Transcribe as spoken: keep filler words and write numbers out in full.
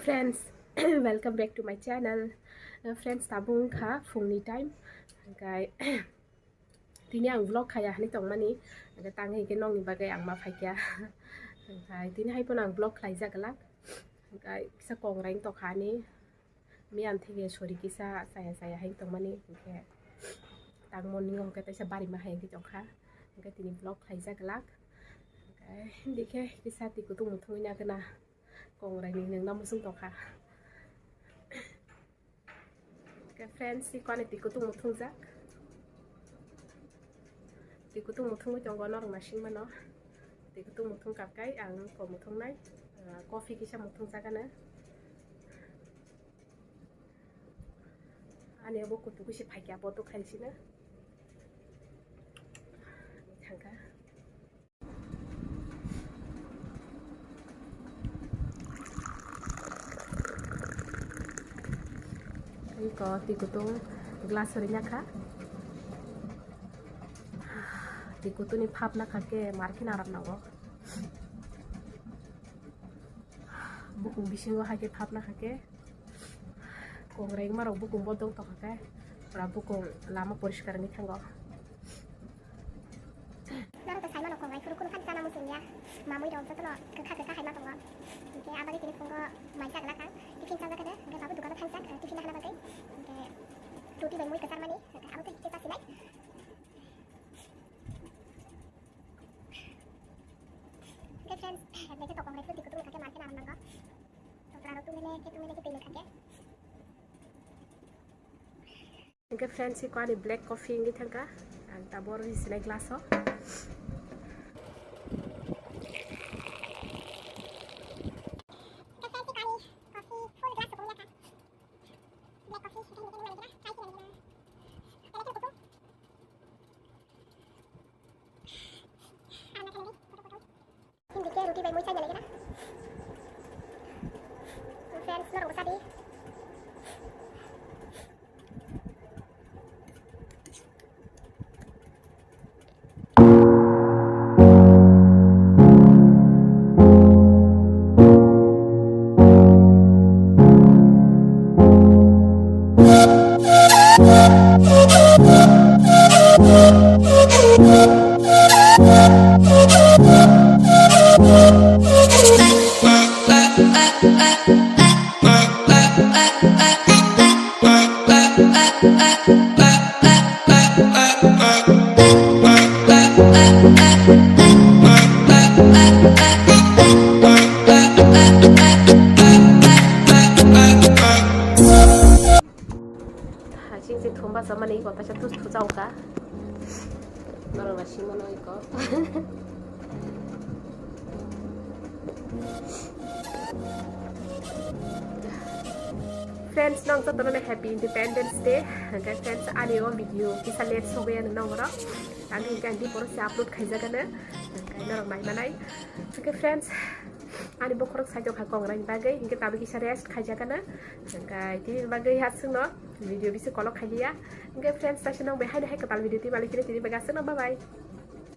Friends, welcome back to my channel. Uh, friends, tabuk wngkha phungni time. Hingkai tini ang vlog khaya hinwi tongmani. Hingkai tangwi hingke nokni bagwi ang ma phaikha. Hingkai tini hai phano ang vlog khlaijak glak. Hingkai kisa kongrai wng tongkha ani. Miyan thege sori kisa chaya chaya hai tongmani. Hingke tangmoni hingke teisa bari ma hai hingke tongkha. Hingke tini vlog khlaijak glak. Hingke dikhe kisa twi kutung muthungwi nagana. Kongrai ni nwngna muchung tongkha. Hingke friends, iko ani twi kutung muthungjak. Twi kutung muthungwi tongo norok naising mano. Twi kutung muthung kap kai ang ko muthungnai, ah, coffee kisa muthungjak ano. Ani abo kutung kisa phaikya botok hai sino. Thangka. Iko twi kutung glass o ringya kha. Twi kutung ni phap nakha khe mar khe naram nango. Bukung bisingo hai khe phap nakha khe. Kongrai wngma rok bukung bo dong tongkha khe, pura bukung lama poriskar wngwi thango. Norok to saimano kongrai phuru kunu phani chana muchung ya, mamui rok jotono kwkha kwkha hai ma tongo. Hingke aboni tini phungo mai chak lakha, tiffin chajak khe, hingke babu dukano thangjak, tiffin hana bagwi. Hingke roti bai mui kwchar mani, hingke abo tei kisa sinai. Hingke friends, hingke to kongrai phuru twi kutung wngkha khe mar khe naram nango. Tokra rok tungmile khe tungmile khe twi wngkha khe. Hingke friends, iko ani black coffee wngwi thangkha. Ang tabuk oro sinai glass o. Hindi ke roti bai mui chai nalai kena. Friends, norok bwsa di. Hasing se thumba samani iko kaisa tus thusa uka. Norok bai simo no iko. Friends, nong jotono no Happy Independence Day. Hingke friends, ani o video kisa late sogwi ano nong oro. Tangwi hingke ang di poro se upload khaijak ano. Hingke norok nai manai. Hingke friends, ani bokhorok sai tongkha kongrai ni bagwi. Hingke tabuk kisa rest khaijak ano. Hingke tini bagwi aswk no video bisi kolok khailiya. Hingke friends, taisa nong bai haino hai kwtal video twi malik khe tini bagwi aswk no bye bye.